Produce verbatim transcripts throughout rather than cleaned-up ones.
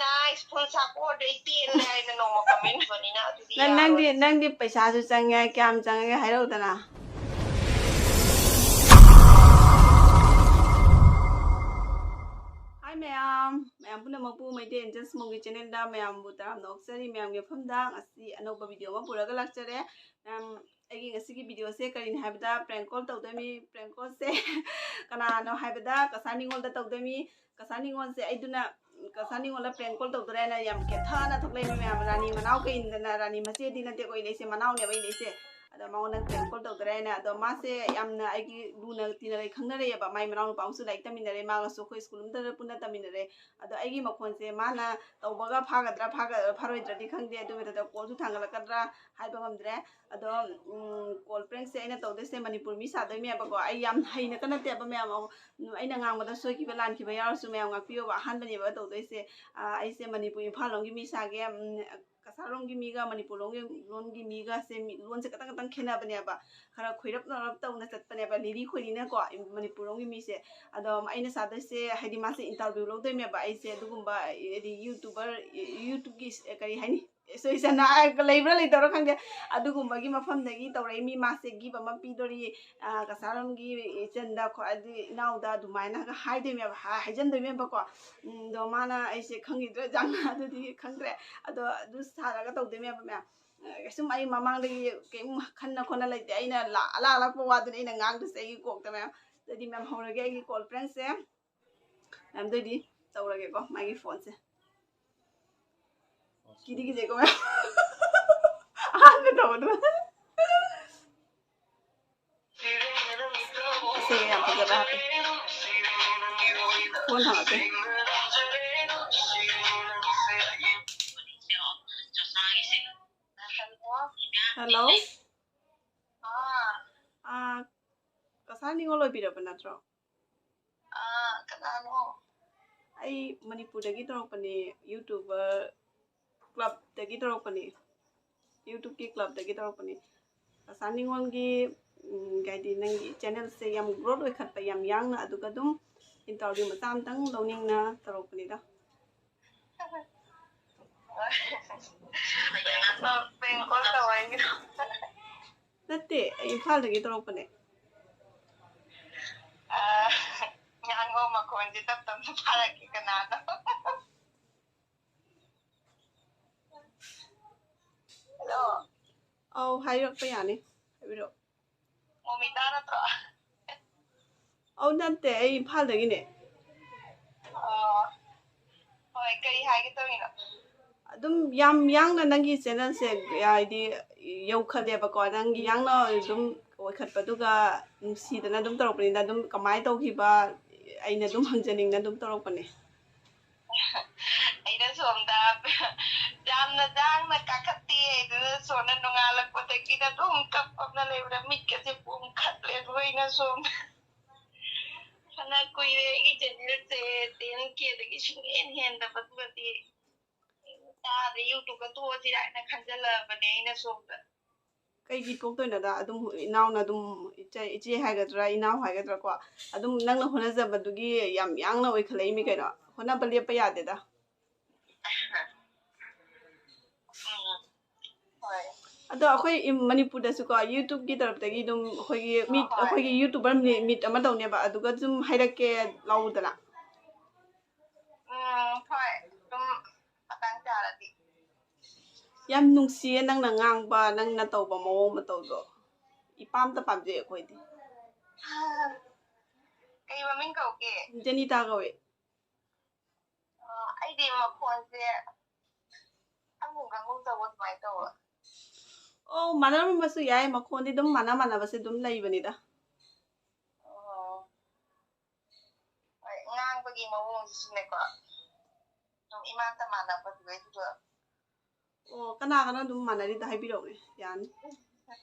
Nice, full support, ꯑꯩ ꯄꯦꯜꯂꯦ ꯍꯥꯏꯅ ꯅꯣꯡꯃ comment ꯏꯕꯅꯤꯅ, ꯑꯗꯨꯗꯤ ꯅꯪ, ꯌꯥꯔꯣꯏ꯫ ꯅꯪꯗꯤ, ꯅꯪꯗꯤ ꯄꯩꯁꯥꯁꯨ ꯆꯪꯉꯦ, ꯀꯌꯥꯝ ꯆꯪꯉꯒꯦ ꯍꯥꯏꯔꯛꯎꯗꯅ꯫ Hi ꯃꯌꯥꯝ, ꯃꯌꯥꯝ ꯄꯨꯝꯅꯃꯛꯄꯨ ꯃꯩꯇꯩ ꯑꯦꯟꯖꯦꯜꯁ ꯃꯣꯝꯒꯤ channelꯗ ꯃꯌꯥꯝꯕꯨ ꯇꯔꯥꯝꯅ ꯑꯣꯛꯆꯔꯤ꯫ ꯃꯌꯥꯝꯒꯤ ꯃꯐꯝꯗ ꯉꯁꯤ ꯑꯅꯧꯕ video ꯑꯃ ꯄꯨꯔꯒ ꯂꯥꯛꯆꯔꯦ꯫ ꯃꯌꯥꯝ, ꯑꯩꯒꯤ ꯉꯁꯤꯒꯤ videoꯁꯦ ꯀꯔꯤꯅꯤ ꯍꯥꯏꯕꯗ, prank call ꯇꯧꯗꯣꯏꯅꯤ꯫ Prank callꯁꯦ ꯀꯅꯥꯅꯣ ꯍꯥꯏꯕꯗ, ꯀꯁꯥꯔ ꯅꯤꯉꯣꯜꯗ ꯇꯧꯗꯣꯏꯅꯤ꯫ ꯀꯁꯥꯔ ꯅꯤꯉꯣꯜꯁꯦ ꯑꯩꯗꯨꯅ, ꯀꯁꯥꯔ ꯅꯤꯉꯣꯜꯗ prank call ꯇꯧꯗꯣꯔꯦꯅ ꯌꯥꯝ ꯀꯦꯊꯅ ꯊꯣꯛꯂꯛꯏ ꯃꯌꯥꯝ꯫ ꯔꯥꯅꯤ ꯃꯅꯥꯎ ꯀꯩꯅꯤꯗꯅ, ꯔꯥꯅꯤ ꯃꯆꯦꯗꯤ ꯅꯠꯇꯦꯀꯣ ꯑꯩ ꯂꯩꯁꯦ, ꯃꯅꯥꯎꯅꯦꯕ ꯑꯩ ꯂꯩꯁꯦ꯫ ꯑꯗꯣ ꯃꯉꯣꯟꯗ prank call ꯇꯧꯗꯣꯔꯦꯅ꯫ ꯑꯗꯣ ꯃꯥꯁꯦ ꯌꯥꯝꯅ ꯑꯩꯒꯤ ꯂꯨꯅ ꯇꯤꯟꯅꯔꯦ, ꯈꯪꯅꯔꯛꯑꯦꯕ꯫ ꯃꯥꯏ ꯃꯅꯥꯎ ꯅꯨꯄꯥ ꯑꯃꯁꯨ ꯂꯥꯏꯔꯤꯛ ꯇꯝꯃꯤꯟꯅꯔꯦ, ꯃꯥꯒꯁꯨ ꯑꯩꯈꯣꯏ school ꯑꯃꯗ ꯄꯨꯟꯅ ꯇꯝꯃꯤꯟꯅꯔꯦ꯫ ꯑꯗꯣ ꯑꯩꯒꯤ ꯃꯈꯣꯟꯁꯦ ꯃꯥꯅ ꯇꯧꯕꯒ ꯐꯥꯒꯗ꯭ꯔꯥ, ꯐꯥꯒ-, ꯐꯥꯔꯣꯏꯗ꯭ꯔꯗꯤ ꯈꯪꯗꯦ, ꯑꯗꯨ ꯃꯊꯛꯇ callꯁꯨ ꯊꯥꯡꯒꯠꯂꯛꯀꯗ꯭ꯔꯥ ꯍꯥꯏꯕ ꯉꯝꯗ꯭ꯔꯦ꯫ ꯑꯗꯣ, ꯎꯝ, call prankꯁꯦ ꯑꯩꯅ ꯇꯧꯗꯣꯏꯁꯦ ꯃꯅꯤꯄꯨꯔ ꯃꯤ ꯁꯥꯗꯣꯏꯅꯦꯕꯀꯣ꯫ ꯑꯩ ꯌꯥꯝ ꯍꯩꯅꯀ ꯅꯠꯇꯦꯕ ꯃꯌꯥꯝ, ꯑꯩꯅ ꯉꯥꯡꯕꯗ ꯁꯣꯏꯈꯤꯕ ꯂꯥꯟꯈꯤꯕ ꯌꯥꯎꯔꯁꯨ ꯃꯌꯥꯝ ꯉꯥꯛꯄꯤꯌꯣꯕ꯫ ꯑꯍꯥꯟꯕꯅꯦꯕ ꯇꯧꯗꯣꯏꯁꯦ꯫ ꯑꯥ, ꯑꯩꯁꯦ ꯃꯅꯤꯄꯨꯔ ꯏꯝꯐꯥꯜ ꯂꯣꯝꯒꯤ ꯃꯤ ꯁꯥꯒꯦ꯫ ꯎꯝ, ꯀꯁꯥꯔ ꯂꯣꯝꯒꯤ ꯃꯤꯒ ꯃꯅꯤꯄꯨꯔ ꯂꯣꯝꯒꯤ, ꯂꯣꯝꯒꯤ ꯃꯤꯒꯁꯦ ꯃꯤ-, ꯂꯣꯟꯁꯦ ꯈꯇꯪ ꯈꯇꯪ ꯈꯦꯠꯅꯕꯅꯦꯕ꯫ ꯈꯔ ꯈꯣꯏꯔꯞ ꯅꯔꯞ ꯇꯧꯅ ꯆꯠꯄꯅꯦꯕ, ꯂꯤꯔꯤ ꯈꯣꯏꯔꯤꯅꯀꯣ꯫ ꯃꯅꯤꯄꯨꯔ ꯂꯣꯝꯒꯤ ꯃꯤꯁꯦ꯫ ꯑꯗꯣ ꯑꯩꯅ ꯁꯥꯗꯣꯏꯁꯦ, ꯍꯥꯏꯗꯤ ꯃꯥꯁꯦ interview ꯂꯧꯗꯣꯏꯅꯦꯕ꯫ ꯑꯩꯁꯦ ꯑꯗꯨꯒꯨꯝꯕ, ꯍꯥꯏꯗꯤ YouTuber, YouTubeꯀꯤ, ꯀꯔꯤ ꯍꯥꯏꯅꯤ, ꯁꯣꯏꯁꯅ ꯂꯩꯕ꯭ꯔꯥ ꯂꯩꯇꯕ꯭ꯔꯥ ꯈꯪꯗꯦ, ꯑꯗꯨꯒꯨꯝꯕꯒꯤ ꯃꯐꯝꯗꯒꯤ ꯇꯧꯔꯛꯏ꯫ ꯃꯤ ꯃꯥꯁꯦ gift ꯑꯃ ꯄꯤꯗꯣꯔꯤ, ꯑ, ꯀꯁꯥꯔ ꯂꯣꯝꯒꯤ ꯏꯆꯟꯗ, ꯈꯣ-, ꯑꯗꯨ ꯏꯅꯥꯎꯗ ꯑꯗꯨꯃꯥꯏꯅ ꯍꯥꯏꯗꯣꯏꯅꯦꯕ, ꯍꯥ-, ꯍꯥꯏꯖꯟꯗꯣꯏꯅꯦꯕꯀꯣ꯫ ꯎꯝ, ꯑꯗꯣ ꯃꯥꯅ ꯑꯩꯁꯦ ꯈꯪꯈꯤꯗ꯭ꯔꯥ ꯖꯥꯠꯅ ꯑꯗꯨꯗꯤ ꯈꯪꯗ꯭ꯔꯦ꯫ ꯑꯗꯣ ꯑꯗꯨ ꯁꯥꯔꯒ ꯇꯧꯗꯣꯏꯅꯦꯕ ꯃꯌꯥꯝ꯫ ꯑ, ꯀꯩꯁꯨꯝ ꯑꯩ ꯃꯃꯥꯡꯗꯒꯤ ꯀꯩꯝ ꯈꯟꯅ ꯈꯣꯠꯅ ꯂꯩꯇꯦ꯫ ꯑꯩꯅ ꯂꯥ-, ꯑꯂꯥꯛ ꯑꯂꯥꯛꯄ ꯋꯥꯗꯨꯅꯤ ꯑꯩꯅ ꯉꯥꯡꯗꯣꯏꯁꯦ ꯑꯩꯒꯤ ꯀꯣꯛꯇ ꯃꯌꯥꯝ꯫ ꯑꯗꯨꯗꯤ ꯃꯌꯥꯝ ꯍꯧꯔꯒꯦ ꯑꯩꯒꯤ call prankꯁꯦ꯫ ꯃꯌꯥꯝ ꯑꯗꯨꯑꯣꯏꯗꯤ ꯇꯧꯔꯒꯦꯀꯣ ꯃꯥꯒꯤ phoneꯁꯦ꯫ ꯀꯤꯗꯤ ꯀꯤꯖꯩꯀꯣ ꯃꯌꯥꯝ꯫ ꯑꯍꯥꯟꯕ ꯇꯧꯕꯗꯣ꯫ ꯁꯦ ꯌꯥꯝ ꯐꯖꯕ ꯍꯥꯞꯄꯦ꯫ Phone ꯊꯥꯡꯒꯠꯇꯦ꯫ Hello? ꯑꯥ, ꯀꯁꯥꯔ ꯅꯤꯉꯣꯜ ꯑꯣꯏꯕꯤꯔꯕ ꯅꯠꯇ꯭ꯔꯣ? ꯑꯥ, ꯀꯅꯥꯅꯣ? ꯑꯩ ꯃꯅꯤꯄꯨꯔꯗꯒꯤ ꯇꯧꯔꯛꯄꯅꯦ, YouTuber clubꯇꯒꯤ ꯇꯧꯔꯛꯄꯅꯦ, YouTubeꯀꯤ clubꯇꯒꯤ ꯇꯧꯔꯛꯄꯅꯦ꯫ ꯀꯁꯥꯔ ꯅꯤꯉꯣꯜꯒꯤ, ꯎꯝ, ꯀꯩ ꯍꯥꯏꯗꯤ, ꯅꯪꯒꯤ channelꯁꯦ ꯌꯥꯝ growth ꯑꯣꯏꯈꯠꯄ ꯌꯥꯝ ꯌꯥꯡꯅ, ꯑꯗꯨꯒ ꯑꯗꯨꯝ interview ꯃꯆꯥ ꯑꯝꯇꯪ ꯂꯧꯅꯤꯡꯅ ꯇꯧꯔꯛꯄꯅꯤꯗ꯫ ꯅꯪ ꯄ꯭ꯔꯦꯡ ꯀꯣꯜ ꯇꯧꯔꯛꯏꯔꯣ? ꯅꯠꯇꯦ, ꯑꯩ ꯏꯝꯐꯥꯜꯗꯒꯤ ꯇꯧꯔꯛꯄꯅꯦ꯫ ꯑ, ꯉꯥꯡꯕ ꯃꯈꯣꯟꯁꯦ ꯇꯞ ꯇꯞꯅ ꯐꯥꯔꯛꯀꯦ, ꯀꯅꯥꯅꯣ? ꯍꯜꯂꯣ꯫ ꯑꯧ, ꯍꯥꯏꯔꯛꯄ ꯌꯥꯅꯤ, ꯍꯥꯏꯕꯤꯔꯛꯑꯣ꯫ ꯃꯣꯃꯤꯇꯥ ꯅꯠꯇ꯭ꯔꯣ? ꯑꯧ, ꯅꯠꯇꯦ, ꯑꯩ ꯏꯝꯐꯥꯜꯗꯒꯤꯅꯦ꯫ ꯑꯣ, ꯍꯣꯏ, ꯀꯔꯤ ꯍꯥꯏꯒꯦ ꯇꯧꯔꯤꯅꯣ? ꯑꯗꯨꯝ ꯌꯥꯝ ꯌꯥꯡꯅ ꯅꯪꯒꯤ ꯆꯦꯅꯦꯜꯁꯦ, ꯍꯥꯏꯗꯤ, ꯌꯧꯈꯠꯂꯦꯕꯀꯣ, ꯅꯪꯒꯤ ꯌꯥꯡꯅ ꯑꯗꯨꯝ ꯑꯣꯏꯈꯠꯄꯗꯨꯒ ꯅꯨꯡꯁꯤꯗꯅ ꯑꯗꯨꯝ ꯇꯧꯔꯛꯄꯅꯤꯅ, ꯑꯗꯨꯝ ꯀꯃꯥꯏꯅ ꯇꯧꯈꯤꯕ, ꯑꯩꯅ ꯑꯗꯨꯝ ꯍꯪꯖꯅꯤꯡꯅ ꯑꯗꯨꯝ ꯇꯧꯔꯛꯄꯅꯦ꯫ ꯑꯩꯅ ꯁꯣꯝꯗ ꯌꯥꯝꯅ ꯌꯥꯡꯅ ꯀꯥꯈꯠꯇꯦ, ꯑꯗꯨꯅ ꯁꯣꯝꯗ ꯅꯣꯡꯉꯥꯜꯂꯛꯄꯗꯒꯤꯅ ꯑꯗꯨꯝ ꯀꯞ ꯀꯞꯅ ꯂꯩꯕꯗ ꯃꯤꯠꯀꯁꯦ ꯄꯣꯝꯈꯠꯂꯦ, ꯑꯗꯨꯒ ꯑꯩꯅ ꯁꯣꯝꯗ ꯐꯅ ꯀꯨꯏꯔꯦ ꯑꯩꯒꯤ ꯆꯦꯅꯦꯜꯁꯦ ꯇꯦꯟ ꯀꯦꯗꯒꯤ ꯁꯨꯡꯍꯦꯟ ꯍꯦꯟꯗꯕ, ꯑꯗꯨꯒꯗꯤ ꯇꯥꯗꯦ, ꯌꯨꯇꯨꯕꯀ ꯇꯣꯛꯑꯁꯤꯔꯥ ꯍꯥꯏꯅ ꯈꯟꯖꯜꯂꯛꯑꯕꯅꯦ ꯑꯩꯅ ꯁꯣꯝꯗ꯫ ꯀꯩꯒꯤ ꯇꯣꯛꯇꯣꯏꯅꯣꯗ? ꯑꯗꯨꯝ ꯏꯅꯥꯎꯅ ꯑꯗꯨꯝ ꯏꯆꯦ, ꯏꯆꯦ ꯍꯥꯏꯒꯗ꯭ꯔꯥ, ꯏꯅꯥꯎ ꯍꯥꯏꯒꯗ꯭ꯔꯥ ꯀꯣ, ꯑꯗꯨꯝ ꯅꯪꯅ ꯍꯣꯠꯅꯖꯕꯗꯨꯒꯤ ꯌꯥꯝ ꯌꯥꯡꯅ ꯑꯣꯏꯈꯠꯂꯛꯏꯃꯤ ꯀꯩꯅꯣ꯫ ꯍꯣꯠꯅꯕ ꯂꯦꯞꯄ ꯌꯥꯗꯦꯗ꯫ ꯎꯝ, ꯍꯣꯏ꯫ ꯑꯗꯣ ꯑꯩꯈꯣꯏ ꯏꯝ-, ꯃꯅꯤꯄꯨꯔꯗꯁꯨꯀꯣ, ꯌꯨꯇꯨꯕꯀꯤ ꯇꯔꯞꯇꯒꯤ ꯑꯗꯨꯝ ꯑꯩꯈꯣꯏꯒꯤ ꯃꯤꯠ, ꯍꯣꯏ꯫ ꯑꯩꯈꯣꯏꯒꯤ ꯌꯨꯇꯨꯕꯔ ꯃꯤ-, ꯃꯤꯠ ꯑꯃ ꯇꯧꯅꯦꯕ, ꯑꯗꯨꯒ ꯑꯗꯨꯝ ꯍꯥꯏꯔꯛꯀꯦ, ꯂꯥꯛꯎꯗꯅ꯫ ꯎꯝ, ꯍꯣꯏ, ꯑꯗꯨꯝ ꯃꯇꯥꯡ ꯆꯥꯔꯗꯤ꯫ ꯌꯥꯝ ꯅꯨꯡꯁꯤꯌꯦ ꯅꯪꯅ ꯉꯥꯡꯕ, ꯅꯪꯅ ꯇꯧꯕ ꯃꯑꯣꯡ ꯃꯇꯧꯗꯣ꯫ ꯏꯄꯥꯝꯇ ꯄꯥꯝꯖꯩ ꯑꯩꯈꯣꯏꯗꯤ꯫ ꯀꯩ ꯃꯃꯤꯡ ꯀꯧꯒꯦ? ꯖꯦꯅꯤꯇꯥ ꯀꯧꯋꯦ꯫ ꯑ, ꯑꯩꯗꯤ ꯃꯈꯣꯟꯁꯦ ꯈꯪꯒꯨꯝ ꯈꯪꯒꯨꯝ ꯇꯧꯕ ꯑꯗꯨꯃꯥꯏꯅ ꯇꯧꯕ꯫ ꯑꯣ, ꯃꯥꯟꯅꯔꯝꯕꯁꯨ ꯌꯥꯏ, ꯃꯈꯣꯟꯗꯤ ꯑꯗꯨꯝ ꯃꯥꯟꯅ ꯃꯥꯟꯅꯕꯁꯦ ꯑꯗꯨꯝ ꯂꯩꯕꯅꯤꯗ꯫ ꯑꯣ꯫ ꯍꯣꯏ, ꯉꯥꯡꯕꯒꯤ ꯃꯑꯣꯡꯁꯤꯁꯨꯅꯦꯀꯣ, ꯑꯗꯨꯝ ꯏꯃꯥꯟꯇ ꯃꯥꯟꯅꯕꯗꯨꯒ ꯑꯩꯗꯨꯒ꯫ ꯑꯣ, ꯀꯅꯥ ꯀꯅꯥ ꯑꯗꯨꯝ ꯃꯥꯟꯅꯔꯤꯗꯣ ꯍꯥꯏꯕꯤꯔꯛꯎꯅꯦ, ꯌꯥꯅꯤ꯫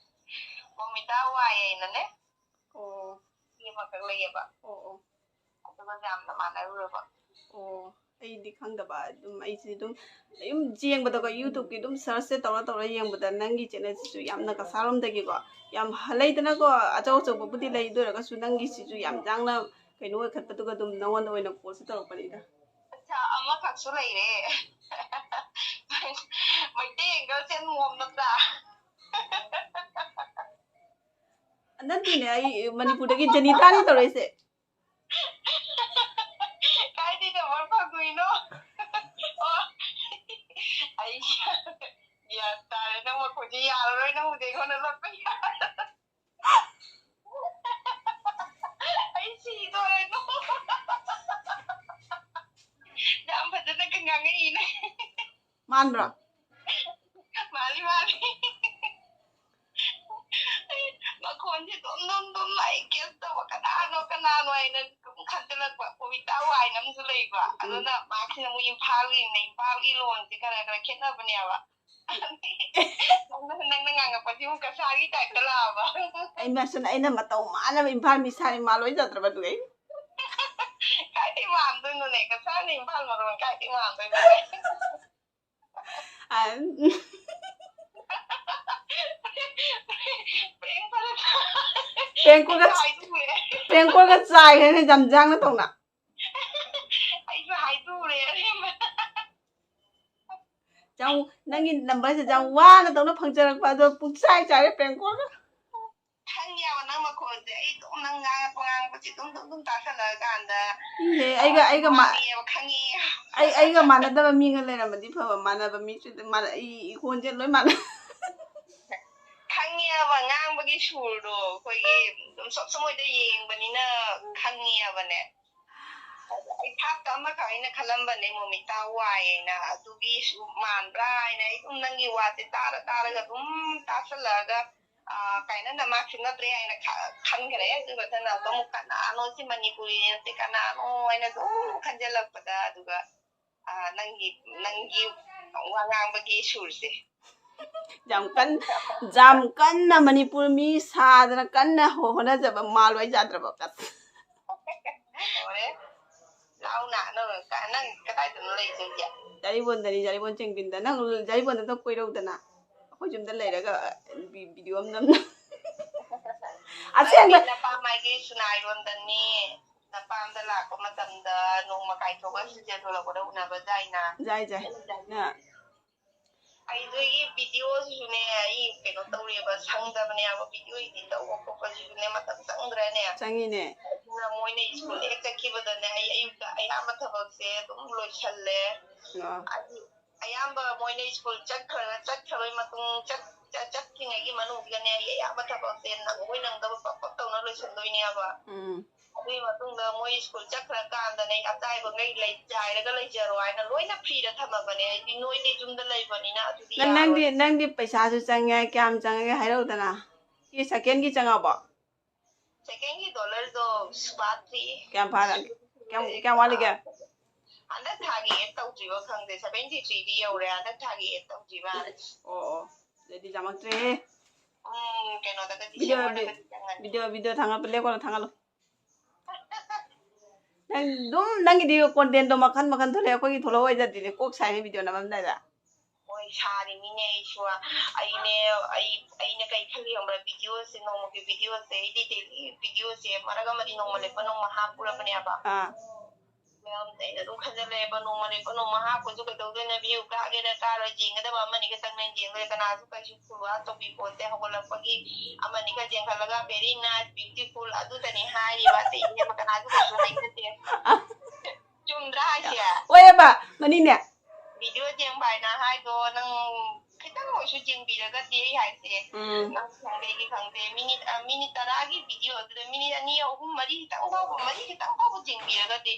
ꯃꯣꯃꯤꯇꯥ ꯋꯥꯏ ꯍꯥꯏꯅꯅꯦ꯫ ꯑꯣ꯫ ꯁꯤ ꯑꯃꯈꯛ ꯂꯩꯌꯦꯕ꯫ ꯑꯣ, ꯑꯣ꯫ ꯑꯗꯨꯒ ꯌꯥꯝꯅ ꯃꯥꯟꯅꯔꯨꯔꯕ꯫ ꯑꯣ, ꯑꯩꯗꯤ ꯈꯪꯗꯕ, ꯑꯗꯨꯝ ꯑꯩꯁꯦ ꯑꯗꯨꯝ, ꯑꯗꯨꯝ ꯌꯦꯡꯕꯗꯀꯣ, ꯌꯨꯇꯨꯕꯀꯤ ꯑꯗꯨꯝ ꯁꯔꯆꯁꯦ ꯇꯧꯔ ꯇꯧꯔ ꯌꯦꯡꯕꯗ ꯅꯪꯒꯤ ꯆꯦꯅꯦꯜꯁꯤꯁꯨ ꯌꯥꯝꯅ ꯀꯁꯥꯔꯣꯝꯗꯒꯤꯀꯣ, ꯌꯥꯝ ꯍ-, ꯂꯩꯗꯅꯀꯣ, ꯑꯆꯧ ꯑꯆꯧꯕꯕꯨꯗꯤ ꯂꯩ, ꯑꯗꯨ ꯑꯣꯏꯔꯒꯁꯨ ꯅꯪꯒꯤꯁꯤꯁꯨ ꯌꯥꯝ ꯌꯥꯡꯅ ꯀꯩꯅꯣ ꯑꯣꯏꯈꯠꯄꯗꯨꯒ ꯑꯗꯨꯝ ꯅꯉꯣꯟꯗ ꯑꯣꯏꯅ ꯀꯣꯜꯁꯦ ꯇꯧꯔꯛꯄꯅꯤꯗ꯫ ꯑꯠꯆꯥ, ꯑꯃꯈꯛ ꯁꯨ ꯂꯩꯔꯦ꯫ ꯃꯩꯇꯩ ꯑꯦꯡꯒꯜꯁꯦ ꯃꯣꯝ ꯅꯠꯇ꯭ꯔꯥ? ꯅꯠꯇꯦꯅꯦ, ꯑꯩ ꯃꯅꯤꯄꯨꯔꯗꯒꯤ ꯖꯦꯅꯤꯇꯥꯅꯤ ꯇꯧꯔꯛꯏꯁꯦ꯫ ꯀꯥꯏꯗꯩ ꯅꯝꯕꯔ ꯐꯪꯉꯨꯏꯅꯣ? ꯑꯣ, ꯑꯩ ꯒ꯭ꯌꯥꯟ ꯇꯥꯔꯦ꯫ ꯅꯪ ꯃꯈꯣꯟꯁꯦ ꯌꯥꯔꯔꯣꯏ, ꯅꯪ ꯍꯧꯖꯤꯛ ꯑꯩꯉꯣꯟꯗ ꯂꯣꯠꯄ ꯌꯥꯔꯔꯣꯏ꯫ ꯑꯩ ꯁꯤꯗꯣꯔꯦ꯫ ꯌꯥꯝ ꯐꯖꯅꯒ ꯉꯥꯡꯉꯛꯏꯅꯦ꯫ ꯃꯥꯟꯕ꯭ꯔꯣ? ꯃꯥꯜꯂꯤ, ꯃꯥꯜꯂꯤ꯫ ꯃꯈꯣꯟꯁꯦ ꯗꯨꯝ, ꯗꯨꯝ, ꯗꯨꯝ ꯑꯩ ꯀꯩꯝ ꯇꯧꯕ, ꯀꯅꯥꯅꯣ, ꯀꯅꯥꯅꯣ ꯍꯥꯏꯅ ꯑꯗꯨꯝ ꯈꯟꯖꯤꯜꯂꯛꯄ꯫ ꯄꯕꯤꯇꯥ ꯋꯥꯏꯅ ꯑꯃꯁꯨ ꯂꯩꯕ꯫ ꯎꯝ꯫ ꯑꯗꯨꯅ ꯃꯥꯁꯤꯅ ꯑꯃꯨꯛ ꯏꯝꯐꯥꯜꯒꯤꯅꯦ, ꯏꯝꯐꯥꯜꯒꯤ ꯂꯣꯟꯁꯦ ꯈꯔ, ꯈꯔ ꯈꯦꯠꯅꯕꯅꯦꯕ꯫ ꯅꯪꯅ, ꯅꯪꯅ ꯉꯥꯡꯉꯛꯄꯁꯤꯕꯨ ꯀꯁꯥꯔꯒꯤ ꯇꯥꯏꯞꯇ ꯂꯥꯛꯑꯕ꯫ ꯑꯩ ꯃꯁꯤꯅ, ꯑꯩꯅ ꯃꯇꯧ ꯃꯥꯟꯅꯕ ꯏꯝꯐꯥꯜ ꯃꯤ ꯁꯥꯔꯤ ꯃꯥꯜꯂꯣꯏꯗ꯭ꯔꯕ ꯑꯗꯨꯒ ꯑꯩ? ꯀꯥꯏꯗꯩ ꯃꯥꯟꯗꯣꯏꯅꯣꯅꯦ? ꯀꯁꯥꯔꯅ ꯏꯝꯐꯥꯜ ꯃꯔꯣꯟ ꯀꯥꯏꯗꯩ ꯃꯥꯟꯗꯣꯏꯅꯣꯅꯦ? ꯑ, ꯄ꯭ꯔꯦꯡ ꯐꯖꯅ ꯄ꯭ꯔꯦꯡ ꯀꯣꯜꯒ, ꯑꯩꯁꯨ ꯍꯥꯏꯗꯣꯛꯎꯔꯦ꯫ ꯄ꯭ꯔꯦꯡ ꯀꯣꯜꯒ ꯆꯥꯏꯈ꯭ꯔꯦꯅꯦ ꯖꯝꯖꯥꯡꯅ ꯇꯧꯅ꯫ ꯑꯩꯁꯨ ꯍꯥꯏꯗꯣꯛꯎꯔꯦ ꯑꯔꯦꯝꯕ꯫ ꯌꯥꯝ, ꯅꯪꯒꯤ ꯅꯝꯕꯔꯁꯦ ꯌꯥꯝ ꯋꯥꯅ ꯇꯧꯅ ꯐꯪꯖꯔꯛꯄ ꯑꯗꯣ ꯄꯨꯡꯆꯥꯏ ꯆꯥꯏꯔꯦ ꯄ꯭ꯔꯦꯡ ꯀꯣꯜꯒ꯫ ꯈꯪꯉꯦꯕ ꯅꯪ ꯃꯈꯣꯟꯁꯦ, ꯑꯩ ꯑꯗꯨꯝ ꯅꯪ ꯉꯥꯡꯉꯛꯄ ꯉꯥꯡꯕꯁꯦ ꯑꯗꯨꯝ, ꯑꯗꯨꯝ, ꯑꯗꯨꯝ ꯇꯥꯁꯜꯂꯛꯑꯀꯥꯟꯗ, ꯏꯍꯦ, ꯑꯩꯒ, ꯑ, ꯑꯩꯒ ꯃꯥ-, ꯃꯥꯟꯅꯩꯌꯦꯕ, ꯈꯪꯉꯦ꯫ ꯑꯩ, ꯑꯩꯒ ꯃꯥꯟꯅꯗꯕ ꯃꯤꯒ ꯂꯩꯔꯝꯃꯗꯤ ꯐꯕ, ꯃꯥꯟꯅꯕ ꯃꯤꯁꯨ ꯑꯗꯨꯝ ꯃꯥꯟꯅ-, ꯑꯩ ꯏꯈꯣꯟꯁꯦ ꯂꯣꯏ ꯃꯥꯟꯅ-, ꯈꯪꯉꯦꯕ, ꯉꯥꯡꯕꯒꯤ ꯁꯨꯔꯗꯣ ꯑꯩꯈꯣꯏꯒꯤ ꯑꯗꯨꯝ ꯁꯣꯝ ꯁꯣꯝ ꯍꯣꯏꯗ ꯌꯦꯡꯕꯅꯤꯅ ꯈꯪꯉꯦꯕꯅꯦ꯫ ꯑꯗꯣ ꯑꯩ ꯚꯥꯞꯇ ꯑꯃꯈꯛ ꯑꯩꯅ ꯈꯜꯂꯝꯕꯅꯦ, ꯃꯣꯃꯤꯇꯥ ꯋꯥꯏ ꯍꯥꯏꯅ, ꯑꯗꯨꯒꯤꯁꯨ ꯃꯥꯟꯕ꯭ꯔꯥ ꯍꯥꯏꯅ ꯑꯩ ꯑꯗꯨꯝ ꯅꯪꯒꯤ ꯋꯥꯁꯦ ꯇꯥꯔ ꯇꯥꯔꯒ ꯑꯗꯨꯝ ꯇꯥꯁꯜꯂꯛꯑꯒ, ꯑ, ꯀꯥꯏꯅ ꯅꯃꯥ ꯈꯪꯅꯗ꯭ꯔꯦ ꯍꯥꯏꯅ ꯈ-, ꯈꯟꯈ꯭ꯔꯦ꯫ ꯑꯗꯨꯒ ꯃꯊꯪꯗ ꯑꯃꯨꯛ ꯀꯅꯥꯅꯣ ꯁꯤ ꯃꯅꯤꯄꯨꯔꯤ ꯅꯠꯇꯦ, ꯀꯅꯥꯅꯣ ꯍꯥꯏꯅ ꯑꯗꯨꯝ ꯈꯟꯖꯜꯂꯛꯄꯗ, ꯑꯗꯨꯒ, ꯑ, ꯅꯪꯒꯤ, ꯅꯪꯒꯤ ꯋꯥ ꯉꯥꯡꯕꯒꯤ ꯁꯨꯔꯁꯦ꯫ ꯌꯥꯝ ꯀꯟ-, ꯌꯥꯝ ꯀꯟꯅ ꯃꯅꯤꯄꯨꯔ ꯃꯤ ꯁꯥꯗꯅ ꯀꯟꯅ ꯍꯣ-, ꯍꯣꯠꯅꯖꯕ ꯃꯥꯜꯂꯣꯏ ꯌꯥꯗ꯭ꯔꯕ? ꯂꯣꯏꯔꯦ꯫ ꯂꯥꯎꯅ, ꯅꯪ ꯀ-, ꯅꯪ ꯀꯗꯥꯏꯗꯅꯣ ꯂꯩꯗꯣꯏꯁꯦ? ꯖꯥꯔꯤꯕꯣꯟꯗꯅꯤ, ꯖꯥꯔꯤꯕꯣꯟ ꯆꯦꯡꯕꯤꯟꯗ꯫ ꯅꯪ ꯖꯥꯔꯤꯕꯣꯟꯗ ꯑꯝꯇ ꯀꯣꯏꯔꯧꯗꯅ꯫ ꯑꯩꯈꯣꯏ ꯌꯨꯝꯗ ꯂꯩꯔꯒ, ꯑ, ꯚꯤ-, ꯚꯤꯗꯤꯑꯣ ꯑꯃ ꯅꯝꯅ꯫ ꯑꯁꯦꯡꯕ꯫ ꯅꯪꯗꯤ ꯅꯄꯥ ꯃꯥꯏꯒꯤ ꯁꯨꯅꯥꯏꯔꯣꯟꯗꯅꯤ꯫ ꯅꯄꯥꯝꯗ ꯂꯥꯛꯄ ꯃꯇꯝꯗ ꯅꯣꯡꯃ ꯀꯥꯏꯊꯣꯛꯑꯒ ꯁꯤꯁꯦ ꯊꯣꯛꯂꯛꯄꯗ ꯎꯅꯕ ꯖꯥꯏꯅ꯫ ꯖꯥꯏ ꯖꯥꯏ꯫ ꯅ ꯑꯩ ꯅꯣꯏꯒꯤ ꯚꯤꯗꯤꯑꯣꯁꯤꯁꯨꯅꯦ, ꯑꯩ ꯀꯩꯅꯣ ꯇꯧꯔꯦꯕ, ꯁꯪꯗꯕꯅꯦꯕ, ꯚꯤꯗꯤꯑꯣ ꯏꯗꯤꯠ ꯇꯧꯕ ꯈꯣꯠꯄꯁꯤꯁꯨꯅꯦ ꯃꯇꯝ ꯆꯪꯗ꯭ꯔꯅꯦ꯫ ꯆꯪꯉꯤꯅꯦ꯫ ꯑꯗꯨꯅ ꯃꯣꯏꯅ ꯁ꯭ꯀꯨꯜ ꯍꯦꯛ ꯆꯠꯈꯤꯕꯗꯅꯦ, ꯑꯩ ꯑꯌꯨꯛꯇ ꯑꯌꯥꯝꯕ ꯊꯕꯛꯁꯦ ꯑꯗꯨꯝ ꯂꯣꯏꯁꯜꯂꯦ꯫ ꯑꯣ꯫ ꯑꯗꯨ ꯑꯌꯥꯝꯕ ꯃꯣꯏꯅ ꯁ꯭ꯀꯨꯜ ꯆꯠꯈ꯭ꯔꯒ, ꯆꯠꯈ꯭ꯔꯕꯩ ꯃꯇꯨꯡ, ꯆꯠ-, ꯆꯠ-, ꯆꯠꯇ꯭ꯔꯤꯉꯩꯒꯤ ꯃꯅꯨꯡꯁꯤꯗꯅꯦ, ꯑꯩ ꯑꯌꯥꯝꯕ ꯊꯕꯛꯁꯦ ꯅꯪꯕꯣꯏ ꯅꯪꯗꯕ ꯄꯞ ꯄꯞ ꯇꯧꯅ ꯂꯣꯏꯁꯟꯗꯣꯏꯅꯦꯕ꯫ ꯎꯝ꯫ ꯑꯗꯨꯒꯤ ꯃꯇꯨꯡꯗ ꯃꯣꯏ ꯁ꯭ꯀꯨꯜ ꯆꯠꯈ꯭ꯔꯀꯥꯟꯗꯅꯦ, ꯑꯇꯥꯏꯕꯈꯩ ꯂꯩ-, ꯆꯥꯏꯔꯒ ꯂꯩꯖꯔꯣ ꯍꯥꯏꯅ ꯂꯣꯏꯅ ꯐ꯭ꯔꯤꯗ ꯊꯝꯃꯕꯅꯦ꯫ ꯍꯥꯏꯗꯤ ꯅꯣꯏꯗꯤ ꯌꯨꯝꯗ ꯂꯩꯕꯅꯤꯅ ꯑꯗꯨꯗꯤ ꯅꯪ-, ꯅꯪꯗꯤ ꯌꯥꯔꯣꯏ꯫ ꯅꯪꯗꯤ ꯄꯩꯁꯥꯁꯨ ꯆꯪꯉꯦ, ꯀꯌꯥꯝ ꯆꯪꯉꯒꯦ ꯍꯥꯏꯔꯛꯎꯗꯅ꯫ ꯁꯤ ꯁꯦꯀꯦꯟꯒꯤ ꯆꯪꯉꯛꯑꯕꯣ? ꯁꯦꯀꯦꯟꯒꯤ ꯗꯣꯂꯔꯗꯣ ꯁꯨꯕꯥꯠꯇ꯭ꯔꯤ꯫ ꯀꯌꯥꯝ ꯐꯥꯔꯒꯦ? ꯀꯌꯥꯝ, ꯀꯌꯥꯝ ꯋꯥꯠꯂꯤꯒꯦ? ꯍꯟꯗꯛ ꯊꯥꯒꯤ ꯑꯦꯗ ꯇꯧꯗ꯭ꯔꯤꯕ ꯈꯪꯗꯦ, ꯁꯚꯦꯟꯇꯤ ꯊ꯭ꯔꯤꯗꯤ ꯌꯧꯔꯦ, ꯍꯟꯗꯛ ꯊꯥꯒꯤ ꯑꯦꯗ ꯇꯧꯗ꯭ꯔꯤꯕ꯫ ꯑꯣ, ꯑꯣ꯫ ꯑꯗꯨꯗꯤ ꯌꯥꯝꯃꯛꯇ꯭ꯔꯦꯍꯦ꯫ ꯎꯝ, ꯀꯩꯅꯣꯗꯒꯗꯤ, ꯚꯤꯗꯤꯑꯣ, ꯗꯤꯁꯦꯝꯕꯔꯗꯒꯗꯤ ꯆꯪꯉꯅꯤ꯫ ꯚꯤꯗꯤꯑꯣ, ꯚꯤꯗꯤꯑꯣ ꯊꯥꯡꯒꯠꯄ ꯂꯦꯞꯀꯅꯣ, ꯊꯥꯡꯒꯠꯂꯣ꯫ ꯅꯪ ꯑꯗꯨꯝ ꯅꯪꯒꯤꯗꯤ ꯀꯣꯟꯇꯦꯟꯗꯣ ꯃꯈꯟ ꯃꯈꯟ ꯊꯣꯛꯂꯛꯑꯦ, ꯑꯩꯈꯣꯏꯒꯤ ꯊꯣꯛꯂꯛꯑꯣꯏꯗ꯭ꯔꯗꯤꯅꯦ ꯀꯣꯛ ꯁꯥꯏꯅꯦ ꯚꯤꯗꯤꯑꯣ ꯅꯝꯃꯝꯗꯥꯏꯗ꯫ ꯍꯣꯏ, ꯁꯥꯔꯤꯃꯤꯅꯦ ꯑꯩꯁꯨ꯫ ꯑꯩꯅꯦ, ꯑꯩ, ꯑꯩꯅ ꯀꯩ ꯈꯜꯂꯤ ꯈꯪꯕ꯭ꯔꯥ? ꯚꯤꯗꯤꯑꯣꯁꯦ, ꯅꯣꯡꯃꯒꯤ ꯚꯤꯗꯤꯑꯣꯁꯦ, ꯑꯩꯗꯤ ꯗꯦꯂꯤ ꯚꯤꯗꯤꯑꯣꯁꯦ ꯃꯔꯛ ꯑꯃꯗꯤ ꯅꯣꯡꯃ ꯂꯦꯞꯄ ꯅꯣꯡꯃ ꯍꯥꯞꯄꯨꯔꯕꯅꯦꯕ꯫ ꯑꯥ꯫ ꯃꯌꯥꯝ ꯑꯩꯅ ꯑꯗꯨꯝ ꯈꯟꯖꯜꯂꯛꯑꯦꯕ, ꯅꯣꯡꯃ ꯂꯦꯞꯄ ꯅꯣꯡꯃ ꯍꯥꯞꯄꯁꯨ ꯀꯩꯗꯧꯗꯣꯏꯅꯣ? ꯚ꯭ꯌꯨ ꯀꯥꯒꯦꯔꯥ ꯀꯥꯔꯣꯏ, ꯌꯦꯡꯒꯗꯕ ꯑꯃꯅꯤꯒ ꯆꯪꯅ ꯌꯦꯡꯗꯣꯏ, ꯀꯅꯥꯁꯨ ꯀꯩꯁꯨ ꯐꯣꯂꯣ ꯇꯧꯕꯤ ꯄꯣꯠꯇꯦ꯫ ꯍꯧꯒꯠꯂꯛꯄꯒꯤ ꯑꯃꯅꯤꯒ ꯆꯦꯟꯈꯠꯂꯒ very nice, beautiful ꯑꯗꯨꯇꯅꯤ ꯍꯥꯏꯔꯤꯕ, ꯑꯇꯩ ꯏꯅꯦꯝꯕ ꯀꯅꯥꯁꯨ ꯀꯩꯁꯨ ꯍꯥꯏꯅꯗꯦ꯫ ꯆꯨꯝꯗ꯭ꯔꯥ ꯍꯥꯏꯁꯦ? ꯍꯣꯏꯑꯕ, ꯃꯅꯤꯅꯦ꯫ ꯚꯤꯗꯤꯑꯣ ꯌꯦꯡꯕ ꯍꯥꯏꯅ ꯍꯥꯏꯗꯣ ꯅꯪ ꯈꯤꯇꯪ ꯑꯣꯏꯁꯨ ꯌꯦꯡꯕꯤꯔꯒꯗꯤ ꯑꯩ ꯍꯥꯏꯁꯦ꯫ ꯎꯝ꯫ ꯅꯪ ꯈꯪꯗꯦ, ꯑꯩꯗꯤ ꯈꯪꯗꯦ꯫ ꯃꯤꯅꯤꯠ, ꯑ, ꯃꯤꯅꯤꯠ ꯇꯔꯥꯒꯤ ꯚꯤꯗꯤꯑꯣ ꯑꯗꯨꯗ ꯃꯤꯅꯤꯠ ꯑꯅꯤ, ꯑꯍꯨꯝ, ꯃꯔꯤ ꯈꯤꯇꯪ ꯐꯥꯎꯕ, ꯃꯔꯤ ꯈꯤꯇꯪ ꯐꯥꯎꯕ ꯌꯦꯡꯕꯤꯔꯒꯗꯤ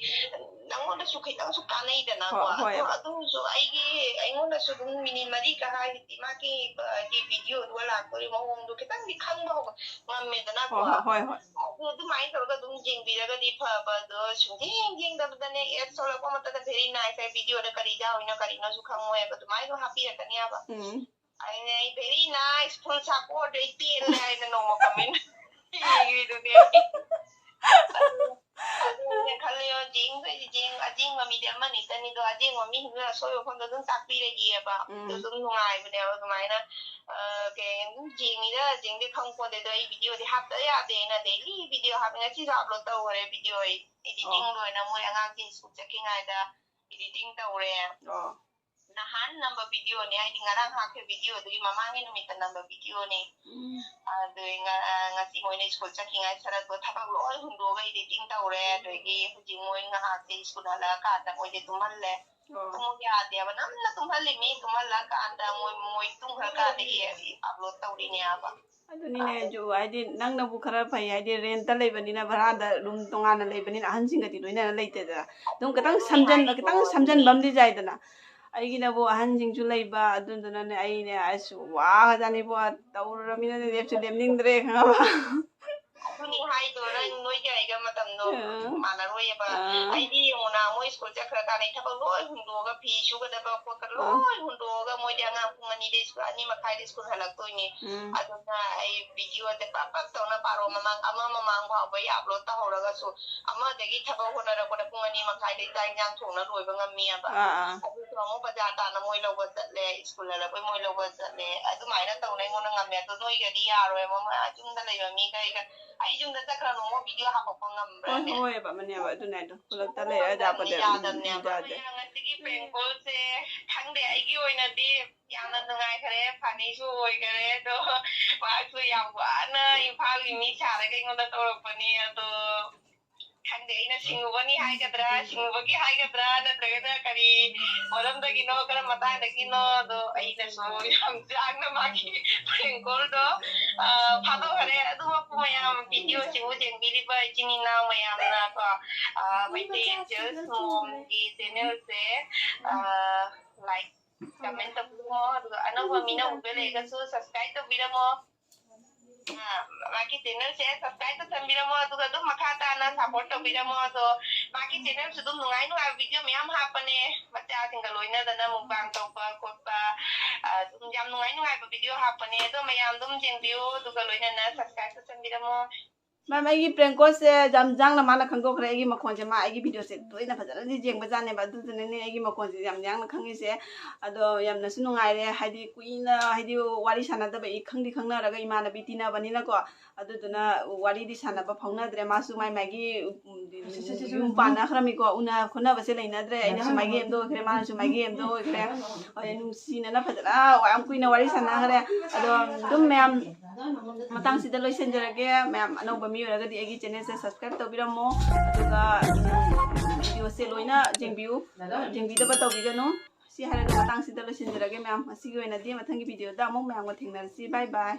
ꯅꯪꯉꯣꯟꯗꯁꯨ ꯈꯤꯇꯪꯁꯨ ꯀꯥꯟꯅꯩꯗꯅꯀꯣ꯫ ꯍꯣꯏ, ꯍꯣꯏ꯫ ꯑꯗꯨ, ꯑꯗꯨꯁꯨ ꯑꯩꯒꯤ, ꯑꯩꯉꯣꯟꯗꯁꯨ ꯑꯗꯨꯝ ꯃꯤꯅꯤꯠ ꯃꯔꯤꯒ ꯍꯥꯏꯁꯤꯗꯤ ꯃꯥꯒꯤ, ꯑ, ꯍꯥꯏꯗꯤ ꯚꯤꯗꯤꯑꯣꯗꯨꯒ ꯂꯥꯛꯇꯣꯔꯤ ꯃꯑꯣꯡꯗꯣ ꯈꯤꯇꯪꯗꯤ ꯈꯪꯕ ꯍꯧꯕ ꯉꯝꯃꯦꯗꯅꯀꯣ꯫ ꯍꯣꯏ, ꯍꯣꯏ, ꯍꯣꯏ, ꯍꯣꯏ꯫ ꯑꯗꯨ ꯑꯗꯨꯃꯥꯏꯅ ꯇꯧꯔꯒ ꯑꯗꯨꯝ ꯌꯦꯡꯕꯤꯔꯒꯗꯤ ꯐꯕ, ꯑꯗꯣ ꯁꯨꯡꯌꯦꯡ ꯌꯦꯡꯗꯕꯗꯅꯦ, ꯑꯦꯗ ꯊꯣꯛꯂꯛꯄ ꯃꯇꯝꯗ very nice ꯍꯥꯏ, ꯚꯤꯗꯤꯑꯣꯗ ꯀꯔꯤ ꯌꯥꯎꯔꯤꯅꯣ ꯀꯔꯤꯅꯣꯁꯨ ꯈꯪꯉꯣꯏꯕ, ꯑꯗꯨꯃꯥꯏꯅ ꯑꯗꯨꯝ ꯍꯥꯞꯄꯤꯔꯛꯀꯅꯦꯕ꯫ ꯎꯝ꯫ ꯑꯩꯅ, "ꯑꯩ very nice, full support, ꯑꯩ ꯄꯦꯜꯂꯦ" ꯍꯥꯏꯅ ꯅꯣꯡꯃ ꯀꯃꯦꯟ ꯏꯈ꯭ꯔꯤꯗꯨꯅꯦ꯫ ꯑꯗꯨ ꯑꯗꯨꯅꯦ ꯈꯜꯂꯦ, ꯌꯦꯡꯗꯣꯏꯗꯤ ꯌꯦꯡ-, ꯑꯖꯦꯡꯕ ꯃꯤꯗꯤ ꯑꯃꯅꯤ ꯆꯅꯤꯗꯣ, ꯑꯖꯦꯡꯕ ꯃꯤꯁꯤꯡꯗꯨꯅ ꯑꯁꯣꯏꯕ ꯃꯐꯝꯗꯣ ꯑꯗꯨꯝ ꯇꯥꯛꯄꯤꯔꯒꯦꯕ꯫ ꯎꯝ꯫ ꯑꯗꯨꯁꯨ ꯑꯗꯨꯝ ꯅꯨꯡꯉꯥꯏꯕꯅꯦꯕ ꯑꯗꯨꯃꯥꯏꯅ꯫ ꯑ, ꯀꯩ ꯍꯥꯏꯅꯤ, ꯑꯗꯨꯝ ꯌꯦꯡꯉꯤꯔ ꯌꯦꯡꯗꯦ ꯈꯪꯄꯣꯟꯇꯦ꯫ ꯑꯗꯣ ꯑꯩ ꯚꯤꯗꯤꯑꯣꯗꯤ ꯍꯥꯞꯇ ꯌꯥꯗꯦꯅ daily ꯚꯤꯗꯤꯑꯣ ꯍꯥꯞꯄꯤ꯫ ꯉꯁꯤꯁꯨ upload ꯇꯧꯈ꯭ꯔꯦ ꯚꯤꯗꯤꯑꯣ ꯑꯩ꯫ Editing ꯑꯣ꯫ ꯂꯣꯏꯅ ꯃꯣꯏ ꯑꯉꯥꯡꯁꯤꯡ ꯁ꯭ꯀꯨꯜ ꯆꯠꯈꯤꯉꯩꯗ editing ꯇꯧꯔꯦ꯫ ꯑꯣ꯫ ꯅꯍꯥꯟ ꯅꯝꯕ ꯚꯤꯗꯤꯑꯣꯅꯦ, ꯍꯥꯏꯗꯤ ꯉꯔꯥꯡ ꯍꯥꯞꯈꯤꯕ ꯚꯤꯗꯤꯑꯣꯗꯨꯒꯤ ꯃꯃꯥꯡꯒꯤ ꯅꯨꯃꯤꯠꯇ ꯅꯝꯕ ꯚꯤꯗꯤꯑꯣꯅꯦ꯫ ꯎꯝ꯫ ꯑꯗꯨ ꯉ-, ꯑ, ꯉꯁꯤ ꯃꯣꯏꯅ ꯁ꯭ꯀꯨꯜ ꯆꯠꯈꯤꯉꯩ ꯁꯔꯛꯇꯣ ꯊꯕꯛ ꯂꯣꯏ ꯍꯨꯟꯗꯣꯛꯑꯒ editing ꯇꯧꯔꯦ꯫ ꯑꯗꯒꯤ ꯍꯧꯖꯤꯛ ꯃꯣꯏ ꯉꯥꯏꯍꯥꯛꯁꯦ ꯁ꯭ꯀꯨꯜ ꯍꯜꯂꯛꯑꯀꯥꯟꯗ ꯃꯣꯏꯁꯦ ꯇꯨꯝꯍꯜꯂꯦ꯫ ꯑꯣ꯫ ꯇꯨꯝꯃꯨ ꯌꯥꯗꯦꯕ, ꯅꯝꯅ ꯇꯨꯝꯍꯜꯂꯤꯃꯤ꯫ ꯇꯨꯝꯍꯜꯂꯀꯥꯟꯗ ꯃꯣꯏ, ꯃꯣꯏ ꯇꯨꯝꯈ꯭ꯔꯀꯥꯟꯗꯒꯤ upload ꯇꯧꯔꯤꯅꯦꯕ꯫ ꯑꯗꯨꯅꯤꯅꯦ ꯑꯗꯨ ꯑꯩꯁꯨ, ꯍꯥꯏꯗꯤ ꯅꯪꯅꯕꯨ ꯈꯔ ꯐꯩ, ꯍꯥꯏꯗꯤ rent ꯂꯩꯕꯅꯤꯅ, ꯚꯔꯥꯗ room ꯇꯣꯉꯥꯟꯅ ꯂꯩꯕꯅꯤꯅ ꯑꯍꯟꯁꯤꯡꯒꯗꯤ ꯂꯣꯏꯅꯅ ꯂꯩꯇꯦꯗꯅ꯫ ꯑꯗꯨꯝ ꯈꯤꯇꯪ ꯁꯝꯖꯟꯕ, ꯈꯤꯇꯪ ꯁꯝꯖꯟꯕ ꯑꯃꯗꯤ ꯌꯥꯏꯗꯅ꯫ ꯑꯩꯒꯤꯅꯕꯨ ꯑꯍꯟꯁꯤꯡꯁꯨ ꯂꯩꯕ, ꯑꯗꯨꯗꯨꯅꯅꯦ ꯑꯩꯅꯦ ꯑꯁ ꯋꯥꯒꯖꯥꯠꯅꯤꯕꯣ, ꯇꯧꯔꯨꯔꯃꯤꯅꯅꯦ ꯂꯦꯞꯁꯨ ꯂꯦꯞꯅꯤꯡꯗ꯭ꯔꯦ, ꯈꯪꯉꯕ? ꯑꯗꯨꯅꯤ ꯍꯥꯏꯗꯣ, ꯅꯪ ꯅꯣꯏꯒꯤ ꯑꯩꯒ ꯃꯇꯝꯗꯣ ꯑꯥ꯫ ꯃꯥꯟꯅꯔꯣꯏꯌꯦꯕ꯫ ꯑꯥ꯫ ꯑꯩꯗꯤ ꯌꯦꯡꯉꯨꯅ, ꯃꯣꯏ ꯁ꯭ꯀꯨꯜ ꯆꯠꯈ꯭ꯔꯀꯥꯟꯗ ꯑꯩ ꯊꯕꯛ ꯂꯣꯏ ꯍꯨꯟꯗꯣꯛꯑꯒ, ꯐꯤ ꯁꯨꯒꯗꯕ ꯈꯣꯠꯀꯗꯕ ꯑꯥ꯫ ꯂꯣꯏ ꯍꯨꯟꯗꯣꯛꯑꯒ, ꯃꯣꯏꯗꯤ ꯑꯉꯥꯡ ꯄꯨꯡ ꯑꯅꯤꯗꯩ ꯁ꯭ꯀꯨꯜ, ꯑꯅꯤ ꯃꯈꯥꯏꯗꯩ ꯁ꯭ꯀꯨꯜ ꯍꯜꯂꯛꯇꯣꯏꯅꯤ꯫ ꯎꯝ꯫ ꯑꯗꯨꯅ ꯑꯩ ꯚꯤꯗꯤꯑꯣꯁꯦ ꯄꯞ ꯄꯞ ꯇꯧꯅ ꯕꯥꯔꯣ ꯃꯃꯥꯡ, ꯑꯃ ꯃꯃꯥꯡ ꯐꯥꯎꯕ ꯑꯩ upload ꯇꯧꯍꯧꯔꯒꯁꯨ, ꯑꯃꯗꯒꯤ ꯊꯕꯛ ꯍꯣꯠꯅꯔꯛꯄꯗ ꯄꯨꯡ ꯑꯅꯤ ꯃꯈꯥꯏꯗꯩ ꯆꯥꯛ ꯏꯟꯖꯥꯡ ꯊꯣꯡꯅ ꯂꯣꯏꯕ ꯉꯝꯃꯤꯑꯕ꯫ ꯑꯥ, ꯑꯥ꯫ ꯑꯗꯨꯁꯨ ꯑꯃꯨꯛ ꯕꯖꯥꯔ ꯇꯥꯟꯅ ꯃꯣꯏ ꯂꯧꯕ ꯆꯠꯂꯦ, ꯁ꯭ꯀꯨꯜ ꯍꯜꯂꯛꯄꯩ ꯃꯣꯏ ꯂꯧꯕ ꯆꯠꯂꯦ꯫ ꯑꯗꯨꯃꯥꯏꯅ ꯇꯧꯅ ꯑꯩꯉꯣꯟꯗ ꯉꯝꯃꯦ꯫ ꯑꯗꯣ ꯅꯣꯏꯒꯗꯤ ꯌꯥꯔꯣꯏ, ꯃꯃꯥ ꯌꯨꯝꯗ ꯂꯩꯕ ꯃꯤꯈꯩꯒ ꯑꯩ ꯌꯨꯝꯗ ꯆꯠꯈ꯭ꯔ ꯅꯣꯡꯃ ꯚꯤꯗꯤꯑꯣ ꯍꯥꯄꯛꯄ ꯍꯣꯏ, ꯉꯝꯕ꯭ꯔꯅꯦ? ꯍꯣꯏꯑꯕ, ꯑꯃꯅꯦꯕ, ꯑꯗꯨꯅꯦ ꯍꯥꯏꯗꯣ꯫ ꯄꯨꯂꯞꯇ ꯂꯩꯔ ꯌꯥꯗꯕꯅꯦ, ꯌꯥꯗꯕꯅꯦ꯫ ꯌꯥꯗꯦ꯫ ꯉꯁꯤꯒꯤ prank call ꯁꯦ ꯈꯪꯗꯦ, ꯑꯩꯒꯤ ꯑꯣꯏꯅꯗꯤ ꯌꯥꯝꯅ ꯅꯨꯡꯉꯥꯏꯈ꯭ꯔꯦ, funny ꯁꯨ ꯑꯣꯏꯈꯔꯦ꯫ ꯑꯗꯣ ꯃꯥꯁꯨ ꯌꯥꯝ ꯋꯥꯅ ꯏꯝꯐꯥꯜꯒꯤ ꯃꯤ ꯁꯥꯔꯒ ꯑꯩꯉꯣꯟꯗ ꯇꯧꯔꯛꯄꯅꯤ꯫ ꯑꯗꯣ ꯈꯪꯗꯦ, ꯑꯩꯅ ꯁꯤꯡꯉꯨꯕꯅꯤ ꯍꯥꯏꯒꯗ꯭ꯔꯥ, ꯁꯤꯡꯉꯨꯕꯒꯤ ꯍꯥꯏꯒꯗ꯭ꯔꯥ, ꯅꯠꯇ꯭ꯔꯒꯅ ꯀꯔꯤ ꯃꯔꯝꯗꯒꯤꯅꯣ, ꯀꯔꯝꯕ ꯃꯇꯥꯡꯗꯒꯤꯅꯣ, ꯑꯗꯣ ꯑꯩꯅꯁꯨ ꯌꯥꯝ ꯆꯥꯡꯅ ꯃꯥꯒꯤ prank call ꯗꯣ, ꯑ, ꯐꯥꯗꯣꯛꯈꯔꯦ꯫ ꯑꯗꯨꯃꯛꯄꯨ ꯃꯌꯥꯝ ꯚꯤꯗꯤꯑꯣꯁꯤꯕꯨ ꯌꯦꯡꯕꯤꯔꯤꯕ ꯏꯆꯤꯟ ꯏꯅꯥꯎ ꯃꯌꯥꯝꯅ ꯀꯣ, ꯑ, ꯃꯩꯇꯩ ꯑꯦꯟꯖꯦꯜꯁ ꯃꯣꯝꯒꯤ channel ꯁꯦ, ꯑ, like, comment ꯇꯧꯕꯤꯔꯝꯃꯣ, ꯑꯗꯨꯒ ꯑꯅꯧꯕ ꯃꯤꯅ ꯎꯕ ꯂꯩꯔꯒꯁꯨ subscribe ꯇꯧꯕꯤꯔꯝꯃꯣ꯫ ꯑ, ꯃꯥꯒꯤ channel ꯁꯦ subscribe ꯇꯧꯁꯟꯕꯤꯔꯝꯃꯣ, ꯑꯗꯨꯒ ꯑꯗꯨꯝ ꯃꯈꯥ ꯇꯥꯅ support ꯇꯧꯕꯤꯔꯝꯃꯣ꯫ ꯑꯗꯣ ꯃꯥꯒꯤ channel ꯁꯨ ꯑꯗꯨꯝ ꯅꯨꯡꯉꯥꯏ ꯅꯨꯡꯉꯥꯏꯕ ꯚꯤꯗꯤꯑꯣ ꯃꯌꯥꯝ ꯍꯥꯞꯄꯅꯦ, ꯃꯆꯥꯁꯤꯡꯒ ꯂꯣꯏꯅꯗꯅ mukbang ꯇꯧꯕ ꯈꯣꯠꯄ, ꯑ, ꯑꯗꯨꯝ ꯌꯥꯝ ꯅꯨꯡꯉꯥꯏ ꯅꯨꯡꯉꯥꯏꯕ ꯚꯤꯗꯤꯑꯣ ꯍꯥꯞꯄꯅꯦ꯫ ꯑꯗꯣ ꯃꯌꯥꯝ ꯑꯗꯨꯝ ꯌꯦꯡꯕꯤꯌꯨ, ꯑꯗꯨꯒ ꯂꯣꯏꯅꯅ subscribe ꯇꯧꯁꯟꯕꯤꯔꯝꯃꯣ꯫ ꯃꯦꯝ, ꯑꯩꯒꯤ ꯄ꯭ꯔꯦꯡꯀꯣꯁꯦ ꯌꯥꯝ ꯌꯥꯡꯅ ꯃꯥꯅ ꯈꯪꯗꯣꯛꯈ꯭ꯔꯦ꯫ ꯑꯩꯒꯤ ꯃꯈꯣꯟꯁꯦ ꯃꯥ ꯑꯩꯒꯤ ꯚꯤꯗꯤꯑꯣꯁꯦ ꯇꯣꯏꯅ ꯐꯖꯅꯗꯤ ꯌꯦꯡꯕꯖꯥꯠꯅꯦꯕ, ꯑꯗꯨꯗꯨꯅꯅꯦ ꯑꯩꯒꯤ ꯃꯈꯣꯟꯁꯦ ꯌꯥꯝ ꯌꯥꯡꯅ ꯈꯪꯉꯤꯁꯦ꯫ ꯑꯗꯣ ꯌꯥꯝꯅꯁꯨ ꯅꯨꯡꯉꯥꯏꯔꯦ, ꯍꯥꯏꯗꯤ ꯀꯨꯏꯅ ꯍꯥꯏꯗꯤ ꯋꯥꯔꯤ ꯁꯥꯟꯅꯗꯕ, ꯏ ꯈꯪꯗꯤ ꯈꯪꯅꯔꯒ ꯏꯃꯥꯟꯅꯕꯤ ꯇꯤꯟꯅꯕꯅꯤꯅꯀꯣ, ꯑꯗꯨꯗꯨꯅ ꯋꯥꯔꯤꯗꯤ ꯁꯥꯟꯅꯕ ꯐꯥꯎꯅꯗ꯭ꯔꯦ꯫ ꯃꯥꯁꯨ ꯃꯥꯏ ꯃꯥꯏꯒꯤ ꯎꯝ, ꯌꯨꯝ ꯄꯥꯟꯅꯈ꯭ꯔꯃꯤꯀꯣ, ꯎꯅ ꯈꯣꯠꯅꯕꯁꯦ ꯂꯩꯅꯗ꯭ꯔꯦ꯫ ꯑꯩꯅꯁꯨ ꯃꯥꯏꯒꯤ ꯑꯦꯝꯗ ꯑꯣꯏꯈ꯭ꯔꯦ, ꯃꯥꯅꯁꯨ ꯃꯥꯏꯒꯤ ꯑꯦꯝꯗ ꯑꯣꯏꯈ꯭ꯔꯦ꯫ ꯍꯣꯏ, ꯅꯨꯡꯁꯤꯅꯅ ꯐꯖꯅ ꯌꯥꯝ ꯀꯨꯏꯅ ꯋꯥꯔꯤ ꯁꯥꯟꯅꯈ꯭ꯔꯦ꯫ ꯑꯗꯣ ꯑꯗꯨꯝ ꯃꯌꯥꯝ ꯃꯇꯥꯡꯁꯤꯗ ꯂꯣꯏꯁꯤꯟꯖꯔꯒꯦ꯫ ꯃꯌꯥꯝ ꯑꯅꯧꯕ ꯃꯤ ꯑꯣꯏꯔꯒꯗꯤ ꯑꯩꯒꯤ ꯆꯦꯅꯦꯜꯁꯦ ꯁꯕꯁꯀ꯭ꯔꯥꯏꯕ ꯇꯧꯕꯤꯔꯝꯃꯣ, ꯑꯗꯨꯒ ꯚꯤꯗꯤꯑꯣꯁꯦ ꯂꯣꯏꯅ ꯌꯦꯡꯕꯤꯌꯨ, ꯌꯦꯡꯕꯤꯗꯕ ꯇꯧꯕꯤꯒꯅꯨ꯫ ꯁꯤ ꯍꯥꯏꯔꯒ ꯃꯇꯥꯡꯁꯤꯗ ꯂꯣꯏꯁꯤꯟꯖꯔꯒꯦ ꯃꯌꯥꯝ꯫ ꯉꯁꯤꯒꯤ ꯑꯣꯏꯅꯗꯤ ꯃꯊꯪꯒꯤ ꯚꯤꯗꯤꯑꯣꯗ ꯑꯃꯨꯛ ꯃꯌꯥꯝꯒ ꯊꯦꯡꯅꯔꯁꯤ꯫ ꯕꯥꯏ ꯕꯥꯏ꯫